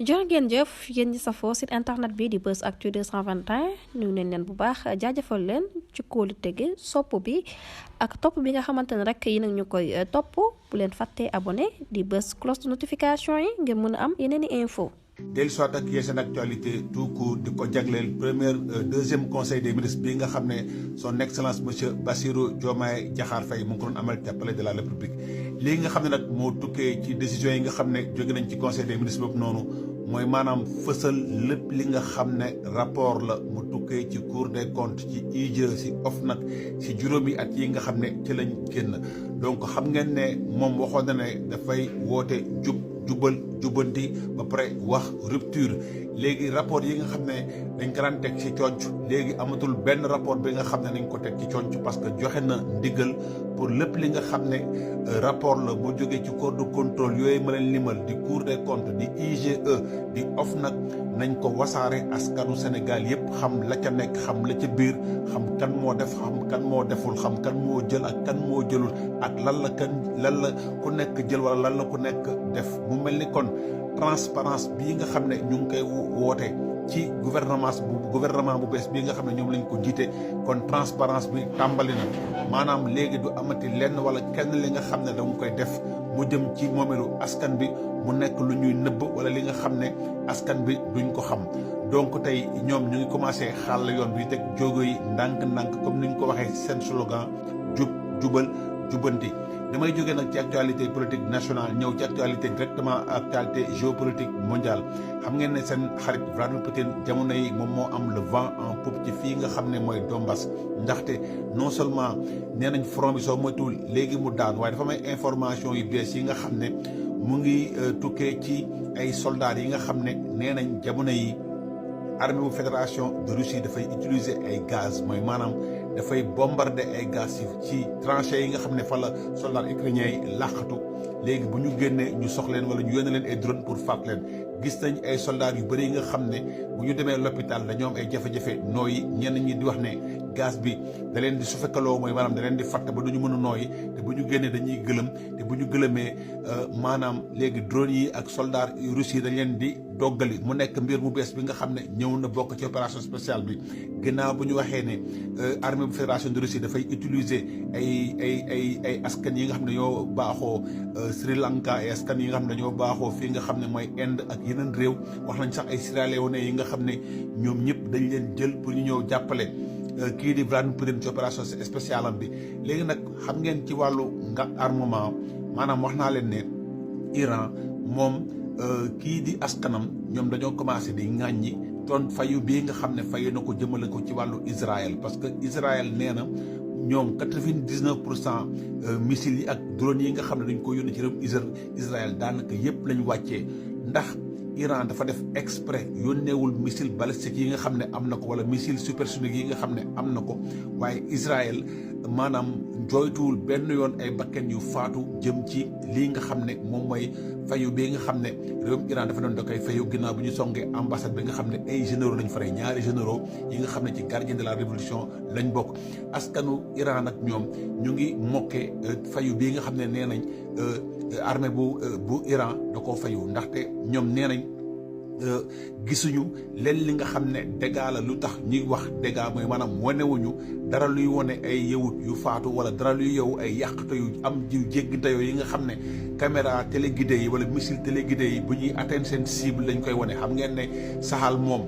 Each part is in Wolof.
jërë ngeen jëf yéen ñi safoo site internet bi di Buzz Actu 221 nuyu nañ leen bu baax jaajëfal leen ci kóolu tege sopp bi ak topp bi nga xamante ne rek yi nag ñu koy topp bu leen fàttee abonné di bës cloche de notification yi ngeen mën a am yeneen i info dellu soit ak yéen seen actualité tout court di ko jagleel deuxième conseil des ministres bi nga xam ne son excellence monsieur Bassirou Diomaye Diakhar Faye mu ngi ko doon amal ca palais de la république lii nga xam ne nag moo tukkee ci décision yi nga xam ne jóge nañ ci conseil des ministres boobu noonu mooy maanaam fësal lépp li nga xam ne rapport la mu tukkee ci cour des comptes ci IGE ci OFNAC ci juróomi at yi nga xam ne ci lañ génn donc xam ngeen ne moom waxoon na ne dafay woote jubbanti ba pare wax rupture léegi rapport yi nga xam ne dañ ko daan teg ci conc léegi amatul benn rapport bi nga xam ne nañ ko teg ci conc parce que joxe na ndigal pour lépp li nga xam ne rapport la bu jógee ci corps de contrôle yooyu ma leen limal di cour des comptes di IGE di OFNAC nañ ko wasaare askanu Sénégal yëpp xam la ca nekk xam la ca biir xam kan moo def xam kan moo deful xam kan moo jël ak kan moo jëlul ak lan la ku nekk jël wala lan la ku nekk def mu mel ni kon transparence bii nga xam ne ñu ngi koy woote ci gouvernement bu bees bii nga xam ne ñoom lañ ko jiite kon transparence bi tàmbali na maanaam léegi du amati lenn wala kenn li nga xam ne danga koy def mu jëm ci moomeelu askan bi mu nekk lu ñuy nëbb wala li nga xam ne askan bi duñ ko xam donc tey ñoom ñu ngi commencé xàll yoon bi teg jógo yi ndànk-ndànk comme ni ñu ko waxee seen slogan jubal jubbanti damay jógee nag ci actualité politique nationale ñëw ci actualité directement actualité géopolitique mondiale xam ngeen ne seen xarit Vladimir Poutine jamono yi moom moo am le vent en poupe ci fii nga xam ne mooy Donbass ndaxte non seulement nee nañ front bi soo moytuwul léegi mu daan waaye dafa may information yu bees yi nga xam ne mu ngi tukkee ci ay soldats yi nga xam ne nee nañ jamono yi armée bu fédération de Russie dafay utiliser ay gaz mooy maanaam dafay bombarder ay gaz ci tranchées yi nga xam ne fa la soldats ukrainiens yi làqatu léegi bu ñu génnee ñu sox leen wala ñu yónnee leen ay drone pour faat leen gis nañ ay soldats yu bëri yi nga xam ne bu ñu demee l'hôpital dañoo am ay jafe-jafe nooyi ñenn ñi di wax ne gaz bi da leen di sufekaloo mooy maanaam da leen di fatt ba du ñu mën a nooyi te bu ñu génnee dañuy gëlëm te bu ñu gëlëmee maanaam léegi drone yi ak soldats russes yi dañ leen di doggali mu nekk mbir mu bees bi nga xam ne ñëw na bokk ci opération spéciale bi ginnaaw bu ñu waxee ne armée bu fédération de Russie dafay utiliser ay askan yi nga xam ne ñoo baaxoo Sri Lanka ay askan yi nga xam ne dañoo baaxoo fii nga xam ne mooy Inde ak yeneen réew wax nañ sax ay Sierra Leone yi nga xam ne ñoom ñëpp dañ leen jël pour ñu ñëw jàppale kii di Vladimir Poutine ci opération spéciale am bi léegi nag xam ngeen ci wàllu armement maanaam wax naa leen ne Iran moom kii di askanam ñoom dañoo commencé di ŋàññi doon fayu bii nga xam ne fayu na ko jëmale ko ci wàllu Israël parce que Israël nee na ñoom 99% missiles yi ak drone yi nga xam ne dañ ko yónni ci réew Israël daanaka yëpp lañ wàccee ndax Iran dafa def exprès yónneewul missile balistique yi nga xam ne am na ko wala missile supersonique yi nga xam ne am na ko waaye Israël maanaam jooytuwul benn yoon ay bakken yu faatu jëm ci lii nga xam ne moom mooy fayu bi nga xam ne réewum Iran dafa doon da koy fayu ginnaaw bu ñu songee ambassade bi nga xam ne ay généraux lañ fa rey ñaari généraux yi nga xam ne ci gardien de la révolution lañ bokk askanu Iran ak ñoom ñu ngi mokkee fayu bii nga xam ne nee nañ armée bu Iran da koo fayu ndaxte ñoom nee nañ gisuñu leen li nga xam ne dégâts la lu tax ñuy wax dégâts mooy maanaam wanewuñu dara luy wane ay yëwut yu faatu wala dara luy yow ay yàqte yu am jiw jéggi dayoo yi nga xam ne caméra téléguidé yi wala missile téléguidé yi bu ñuy atteindre seen cible lañ koy wane xam ngeen ne saxaal moom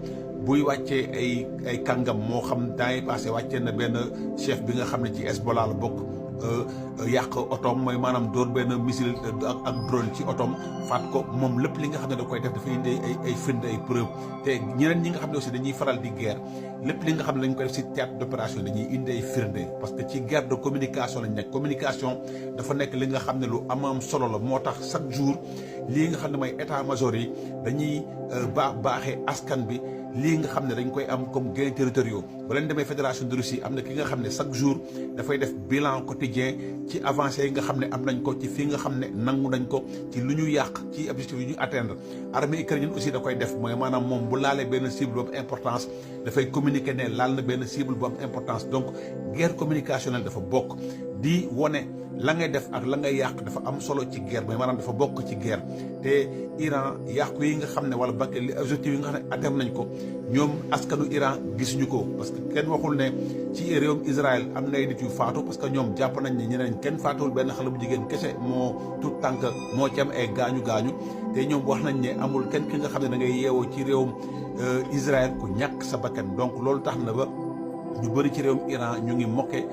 buy wàccee ay kàngam moo xam temps yi passé wàccee na benn chef bi nga xam ne ci Hezbollah la bokk yàq otoom mooy maanaam dóor benn missile ak drone ci otoom faat ko moom lépp li nga xam ne da koy def dafay indi ay firnde ay preuve te ñeneen ñi nga xam ne aussi dañuy faral di guerre lépp li nga xam ne dañ koy def si théâtre d'opération dañuy indi ay firnde parce que ci guerre de communication lañ nekk communication dafa nekk li nga xam ne lu am solo la moo tax chaque jour lii nga xam ne mooy état major yi dañuy baaxee askan bi lii nga xam ne dañ koy am comme gains territoriaux ba leen demee fédération de Russie am na ki nga xam ne chaque jour dafay def bilan quotidien ci avancées yi nga xam ne am nañ ko ci fii nga xam ne nangu nañ ko ci lu ñu yàq ci objectif yi ñu atteindre armée ukrainienne aussi da koy def mooy maanaam moom bu laalee benn cible bu am importance dafay communiquer ne laal na benn cible bu am importance donc guerre communicationnelle dafa bokk di wone la ngay def ak la ngay yàq dafa am solo ci guerre mooy maanaam dafa bokk ci guerre te Iran yàqu yi nga xam ne wala bakk li objectif yi nga xam ne atteindre nañ ko ñoom askanu Iran gisuñu ko parce que kenn waxul ne ci réewum Israël am na ay nit yu faatu parce que ñoom jàpp nañ ne ñeneen kenn faatuwul benn xale bu jigéen kese moo tout tànk moo ci am ay gaañu te ñoom wax nañ ne amul kenn ki nga xam ne da ngay yeewoo ci réewum Israël ku ñàkk sa bakkan donc loolu tax na ba ñu bëri ci réewum Iran ñu ngi moqué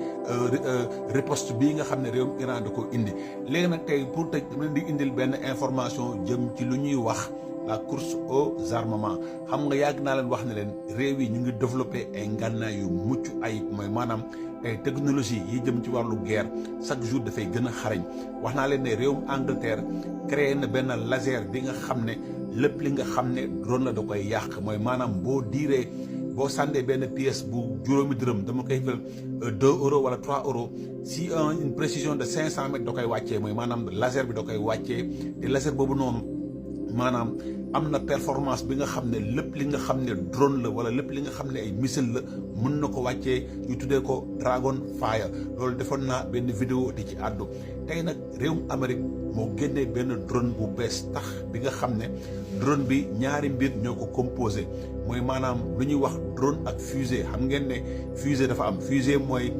riposte bii nga xam ne réewum Iran da ko indi léegi nag tey pour tëj dama leen di indil benn information jëm ci lu ñuy wax la course aux armements xam nga yàgg naa leen wax ne leen réew yi ñu ngi développé ay ngànnaay yu mucc ayib mooy maanaam ay technologie yi jëm ci wàllu guerre chaque jour dafay gën a xarañ wax naa leen ne réewum Angleterre créé na benn laser bi nga xam ne lépp li nga xam ne drone la da koy yàq mooy maanaam boo diiree boo sàndee benn pièce bu juróomi dërëm dama koy fal 2 euros wala 3 euros si une précision de 500 mètres da koy wàccee mooy maanaam laser bi da koy wàccee te laser boobu noonu maanaam am na performance bi nga xam ne lépp li nga xam ne drone la wala lépp li nga xam ne ay missile la mën na ko wàccee ñu tuddee ko Dragon Fire loolu defoon naa benn vidéo di ci àddu tey nag réewum Amérique moo génnee benn drone bu bees tax bi nga xam ne drone bi ñaari mbir ñoo ko composé mooy maanaam lu ñuy wax drone ak fusée xam ngeen ne fusée dafa am fusée mooy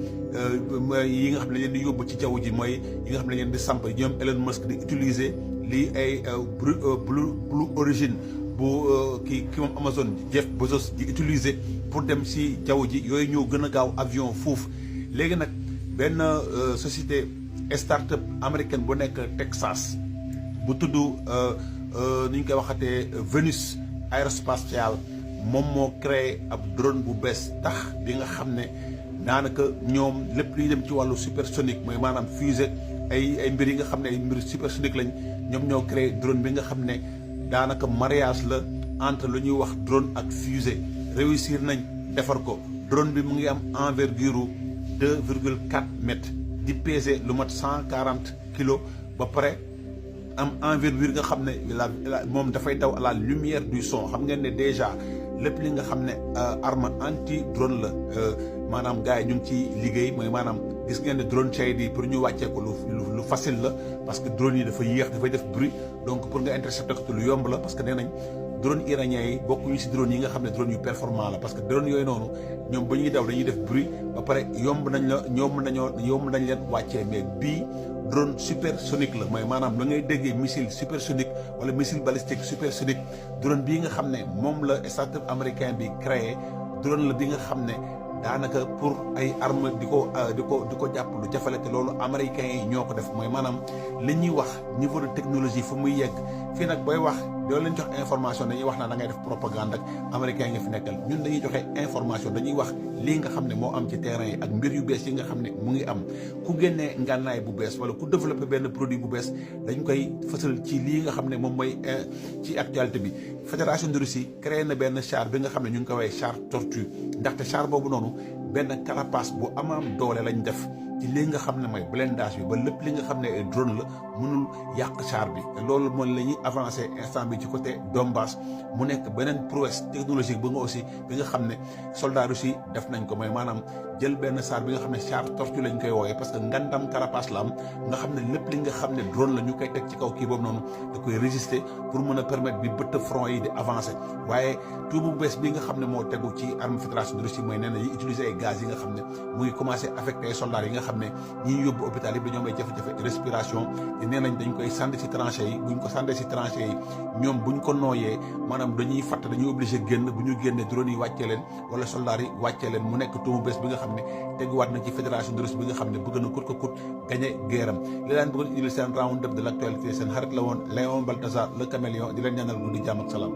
yi nga xam ne leen di yóbbu ci jaww ji mooy yi nga xam ne leen di samp ñoom Elon Musk di utiliser lii ay Blue Origin bu ki moom Amazon Jeff Bezos di utiliser pour dem si jaww ji yooyu ñoo gën a gaaw avion foofu léegi nag benn société start-up américaine bu nekk Texas bu tudd ni ñu koy waxatee Venus Aerospatiale moom moo créé ab drone bu bees tax bi nga xam ne daanaka ñoom lépp luy dem ci wàllu supersonique mooy maanaam fusée ay mbir yi nga xam ne ay mbir supersonique lañ ñoom ñoo créé drone bi nga xam ne daanaka mariage la entre lu ñuy wax drone ak fusée réussir nañ defar ko drone bi mu ngi am envergure 2,4 mètres di peser lu mat 140 kilos ba pare am envergure nga xam ne moom dafay daw à la lumière du son xam ngeen ne déjà lépp li nga xam ne arme anti drone la maanaam gars yi ñu ngi ci liggéey mooy maanaam gis ngeen ne drone shade yi pour ñu wàccee ko lu facile la parce que drone yi dafa yéex dafay def bruit donc pour nga intercepter ko lu yomb la parce que nee nañ drone iranien yi bokkuñu si drone yi nga xam ne drone yu performant la parce que drone yooyu noonu ñoom ba ñuy daw dañuy def bruit ba pare yomb nañ leen wàccee mais bii drone supersonique la mooy maanaam la ngay déggee missile supersonique wala missile balistique supersonique drone bii nga xam ne moom la start-up américain bi créé drone la bi nga xam ne daanaka pour ay arme di ko jàpp lu jafale te loolu américains yi ñoo ko def mooy maanaam li ñuy wax niveau de technologie fu muy yegg fii nag booy wax doo leen jox information dañuy wax naa da ngay def propagande ak américains yi nga fi nekkal ñun dañuy joxe information dañuy wax lii nga xam ne moo am ci terrain yi ak mbir yu bees yi nga xam ne mu ngi am ku génnee ngànnaay bu bees wala ku développé benn produit bu bees dañ koy fësal ci lii nga xam ne moom mooy ci actualité bi fédération de Russie créé na benn char bi nga xam ne ñu ngi ko woowee char Tortue ndaxte char boobu noonu benn carapace bu amaam doole lañ def ci li nga xam ne mooy blindage bi ba lépp li nga xam ne ay drone la mënul yàq char bi te loolu mooy la ñuy avancé instant bi ci côté Donbass mu nekk beneen prouesse technologique ba nga aussi bi nga xam ne soldats russes def nañ ko mooy maanaam jël benn char bi nga xam ne char Tortue lañ koy woowee parce que ngandam carapace la am nga xam ne lépp li nga xam ne drone la ñu koy teg ci kaw kii boobu noonu da koy résister pour mën a permettre bi bëtt front yi di avancer waaye tout bu bees bi nga xam ne moo tegu ci armée fédération de Russie mooy nee na yi utiliser ay gaz yi nga xam ne mu ngi commencé affecté ay soldats yi nga xam ne ñi yóbbu hôpital yi dañoo am ay jafe-jafe respiration te nee nañ dañ koy sànni ci tranchées yi buñ ko sànnee ci tranchées yi ñoom buñ ko nooyee maanaam dañuy fatt dañuy obligé génn bu ñu génnee drone yi wàccee leen wala soldats yi wàccee leen mu nekk tuumu bees bi nga xam ne teguwaat na ci fédération de Russie bi nga xam ne bëgg na kut ko kut gagné guerre am li leen bëggoon indil seen round up de l' actualité seen xarit la woon Léon Balthazar le caméléon di leen ñaanal guddi jàmm ak salaam